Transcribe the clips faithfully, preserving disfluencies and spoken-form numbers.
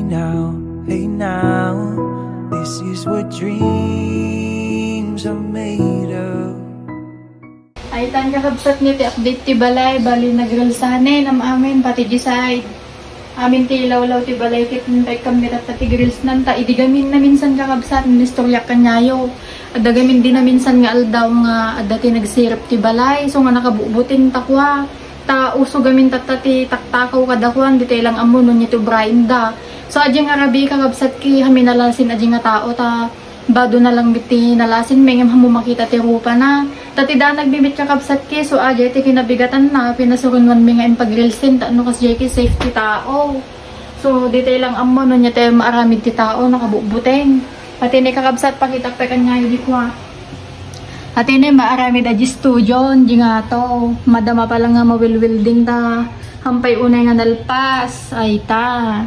Now, hey now, this is what dreams are made of. Ay, tan kakabsat, ni ti update ti balay, bali nagrilsanen am-amin, pati di side. Amin ti lawlaw ti balay, ket paikkam mi tatta ti grilsnan, ta idi gamin naminsan kakabsat, inistoryak kaniayo. Adda gamin di naminsan nga aldaw nga adda ti nagsirip ti balay, so nga nakabutbuteng ta kua. Ta uso gamin tatta ti taktakaw kadakuan, ditay lang ammo no nia ti ubraenda. So, adiay nga rabii kakabsat, ki, amin nalasin adiay nga tao, ta bado na lang ti nalasin, ngem ammo makita ti rupana. Ta ti danag mi met kakabsat, ki, so, adiay ti kinabigatanna, pinasurunuan mi nga impagrilsen, ta no kasdiay, ki, safe ti tao. So, ditay lang ammo no nia ti maaramid ti tao, nakabutbuteng. Pati ni kakabsat, pakitak pay kaniayo di kua. Ati ni maaramid a di studio, di nga to. Madama pa lang nga mawilwilding ta. Hampay unay nga nalpas. Ay ta.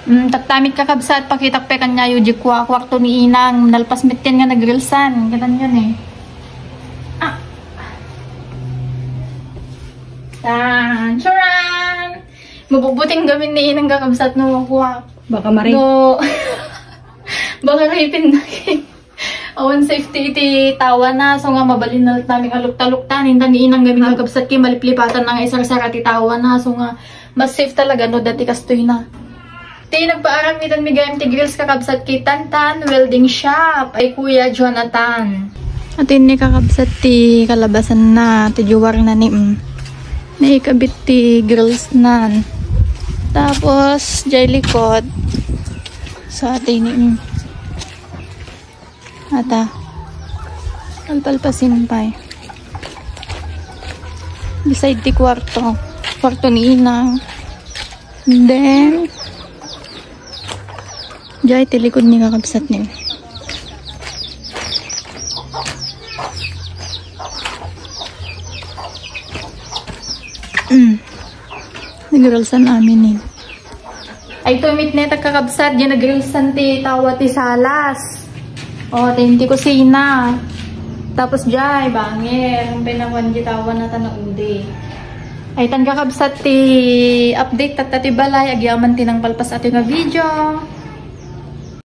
Mm, taktamit kakabsat, pakitak pay kaniayo di kua, kwarto ni Inang. Nalpas met yan nga nagrilsan. Kitan yun eh. Ah. Tan, charan! Mabubuteng gamin ni Inang kakabsat no kua. Baka mari. No. Baka rapin na. Awan safety iti tawana, so nga mabalin na latta mi nga lukta-lukta, ninta ni Inang gamin kakabsat, ki, maliplipatan na nga isarsara ti tawana, so nga mas safe talaga no dati kastoy na. Ti nagpaaramidan mi gayam ti grills kakabsat, ki Tantan Welding Shop, ay Kuya Jonathan. At ini kakabsat ti kalabasan na, ti juwar na ni, mm. Naikabit ti grills nan. Tapos, jay likod. So, ati ni, mm. Ata. Palpalpasin pay. Beside ti kwarto. Kwarto ni Inang. Then, jay ti likod ni kakabsat ni. Mm. Nagrilsan amin eh. Ay, tumit ne, kakabsat, di nagrilsan ti tawa ti salas. O, ti, ti kusina. Tapos, jay, bangir. Ang pinakuan di tawa na tanaudi. Ay, tan kakabsat ti update, tatta ti balay, agyaman ti nang palpas ato nga video.